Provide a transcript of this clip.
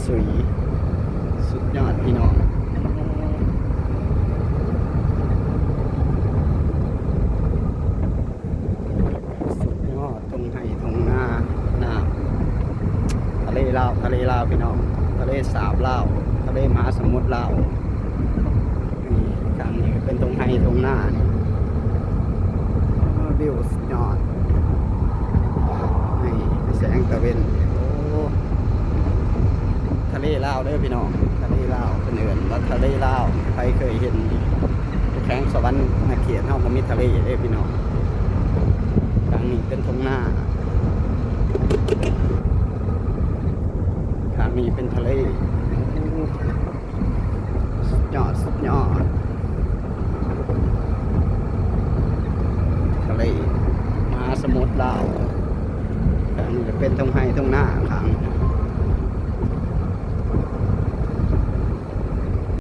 ສຸຍ ສຸດຍອດພີ່ນ້ອງ ສຸດຍອດ ທົ່ງໄຮ່ທົ່ງນາ ນ້ຳ ທະເລລາວ ທະເລລາວພີ່ນ້ອງ ທະເລສາບລາວ ທະເລມະຫາສະໝຸດລາວ. ນີ້ ຂ້າງນີ້ກໍເປັນທົ່ງໄຮ່ທົ່ງນານີ້ ໂອ້ ວິວສຸດຍອດ ນີ້ ແສງຕາເວັນ ໂອ້ ທະເລລາວເດີພີ່ນ້ອງ ທະເລລາວ ເພິ່ນເອີ້ນວ່າທະເລລາວ ໃຜເຄີຍເຫັນ ແຂວງສະຫວັນນະເຂດເຮົາກໍມີທະເລເດ້ພີ່ນ້ອງ ຂ້າງນີ້ເປັນທົ່ງນາ ຂ້າງນີ້ເປັນທະເລ ໂອ້ ສຸດຍອດ ສຸດຍອດ ທະເລມະຫາສະໝຸດລາວ ຂ້າງນີ້ຈະເປັນທົ່ງໄຮ່ທົ່ງນາ ຂ້າງ